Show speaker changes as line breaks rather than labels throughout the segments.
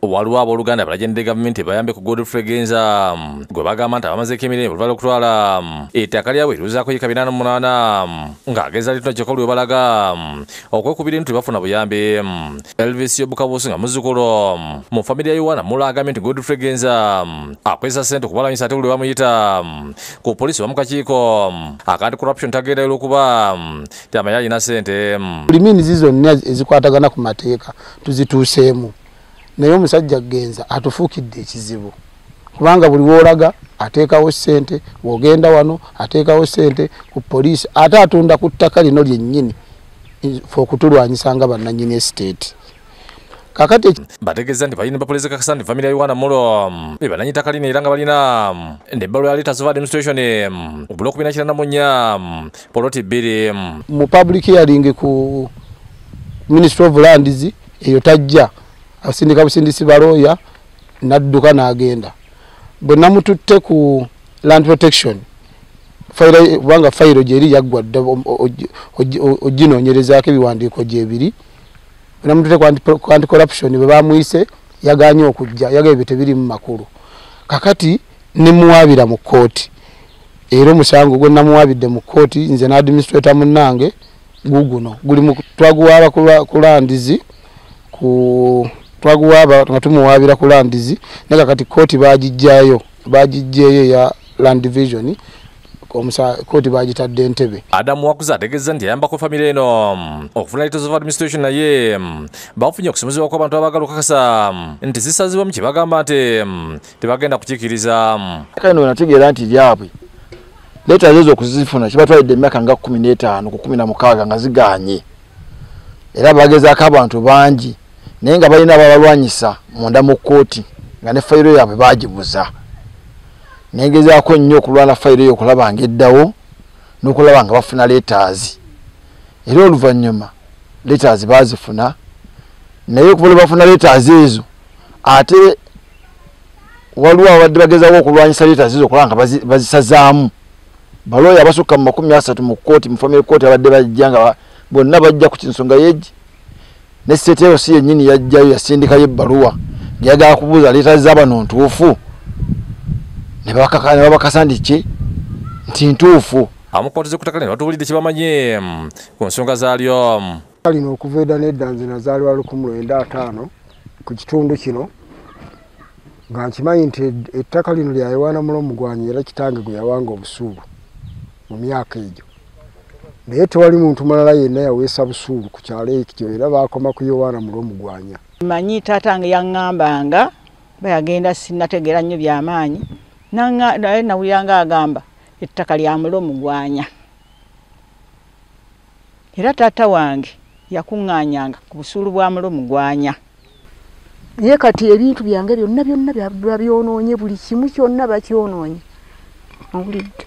Waliwo abooluganda balagende gavumenti bayambe ku Godfrey Genza gwe bagamba nti abamazeeko emirembe oluvannyuma okutwala ettaka lyabwe eriwezaako yiika 48 ng'ageza litunda kyokka lwe balaga okwekubira enti bafuna buyambi. Elvis Yobukabuusi nga muzzukulu mu famire ya Yowana Mulo agambye nti Godfrey Genza akozesa ssente okubalwanyisa ate lwe bamuyita ku poliisi oba mu kakiiko aka anti-corruption tagendayo olw'okuba tamanyi alina ssente.
Buli means zonna ezikwatagana ku mateeka tuzituuseemu, naye omusajja Genza atufuukidde ekizibu kubanga buli w'olaga ateekawo ssente, bw'ogenda wano ateekawo ssente ku poliisi, ate atunda ku ttaka lino lyennyini fe okutulwanyisa nga bannannyini estate. Kakati
bategeeza nti balina bapoliisi kakasa nti famire ya Yowana Mulo be bannannyini ttaka lino era nga balina n'ebbaluwa ya letters of administration obuloko 494 poloti 2.
Mu public hearing ku Ministry of Lands eyo tajja, asindika busindisi balooya n'adduka n'agenda. Bwe namututte ku land protection kubanga fayiro gyeri yaggwa dda oginoonyerezaako ebiwandiiko gyebiri. Bwe namututte ku anti-corruption bwe bamuyise yagaanye okujja, yagambye ebyo tebirimu makulu. Kakati ne muwaabira mu kkooti, era omusango gwe namuwaabidde mu kkooti nze n'administrator munnange guguno guli twaguwaaba ku lands ku twaguwaaba nga tumuwaabira ku lands, naye kakati kkooti bagiggyeyo ya land division, kkooti bagitadde Entebbe.
Adamu Wakuza ategeeza nti yayambako famire eno okufuna letters of administration, naye bafunye okusomezebwa kw'abantu abaagala okukakasa nti zisazibwamu kye bagamba nti tebagenda kukikkiriza.
Kano nategeera nti lyabwe letters ezo okuzifuna kibatwalidde emyaka nga 15 ku 16 nga zigaanye, era bagezaako abantu bangi naye nga balina ababalwanyisa munda mu kkooti nga ne fayiro yaabwe baagibuza. Negezaako nnyo okulwana fayiro eyo okulaba ng'eddawo n'okulaba nga bafuna letters, era oluvannyuma letters baazifuna, naye okuva lwe bafuna letters ezo ate waliwo abadde bagezaako okulwanyisa letters ezo okulaba nga bazisazaamu. Balooya abasukka mu 30 mu kkooti, mu family court abadde bajja nga bonna bajja ku nsonga y'egi, ne state house yennyini yajjayo yasindikayo ebbaluwa ng'eyagala kubuuza letters z'abano ntuufu, ne babakasa nti ki nti ntuufu.
Amukwatiza ku ttaka lino batubuulidde kye bamanye ku nsonga zaalyo.
Lino okuva edda n'edda nze nazaalibwa 1950 ku kitundu kino, nga nkimanyi nti ettaka lino lya Yowana Mulo Mugwanyi era kitange gwe yawanga obusuulu mu myaka egyo, naye tewali muntu mulala yenna yaweesa busuulu ku kyalo ekyo, era baakoma ku Yowana Mulo Mugwanya.
Manyi taata yaŋŋambanga bayagenda sinnategeera nnyo byamaanyi, naye nawulira agamba ettaka lya Mulo Mugwanya, era taata wange yakuŋŋaanyanga ku busuulu bwa Mulo Mugwanya.
Naye kati ebintu byange byonna byonna babyonoonye, buli kimu kyonna bakyonoonye, owulidde,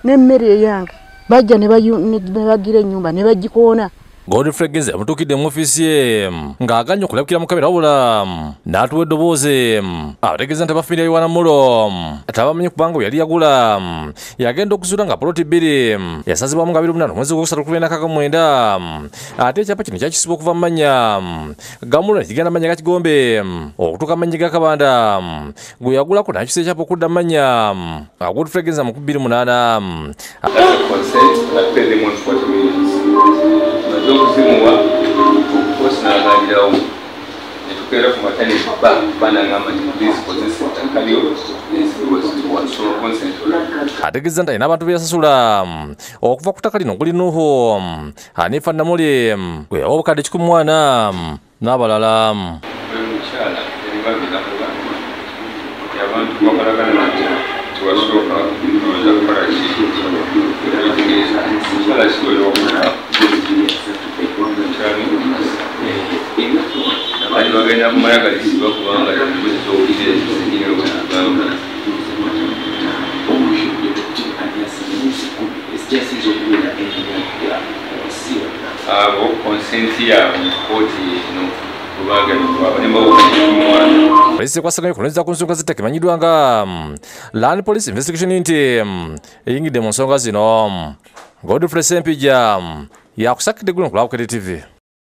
n'emmere eyange bajja ne bagira ennyumba ne bagikoona.
Godfrey Genza yamutuukidde mu ofiisi ye ng'aganye okulabikira mu kamera wabula n'atuwa eddoboozi abategeeza nti abafamire ya Yowana Mulo tabamanyi kubanga bwe yali yagula yagenda okuzuula nga poloti 2 yasazibwamu nga 28 omwezi gw'okusatu 2019, ate ekyapa kino kyakisibwa okuva mu mannya ga Mulo ne kigenda mannya ga Kigombe okutuuka mannya ga Kabanda gwe yagulako n'akyusa ekyapa okudda mu mannya ga Godfrey Genza mu 2008.
Okuzimuwa okukosa n'agambirawo ne tukeera ku matani banangamba nti please kozesa ettaka lyo ensigo.
Ategeeza nti alina abantu be yasasula okuva ku ttaka lino okuli Nuhu Hanifa Namuli gwe yawa obukadde 1,000 n'abalala.
Omukyala ebibabiramuba nti abantu bakolagana nabo tewasooka oyinza kukola ki okitegeeza omukyala si oyo wakola kati bagenda kumala galisiba kubanga embuzi z'owulire zenyini wegamba. Abo konsenti yaabwe mu kkooti eno
Polisi ekwasaganya okunoonyereza ku nsonga z'ettaka emanyiddwa nga Land Police Investigation Unit eyingidde mu nsonga zino. Godfrey Ssempijja yakusakidde guno ku Lwabukede TV.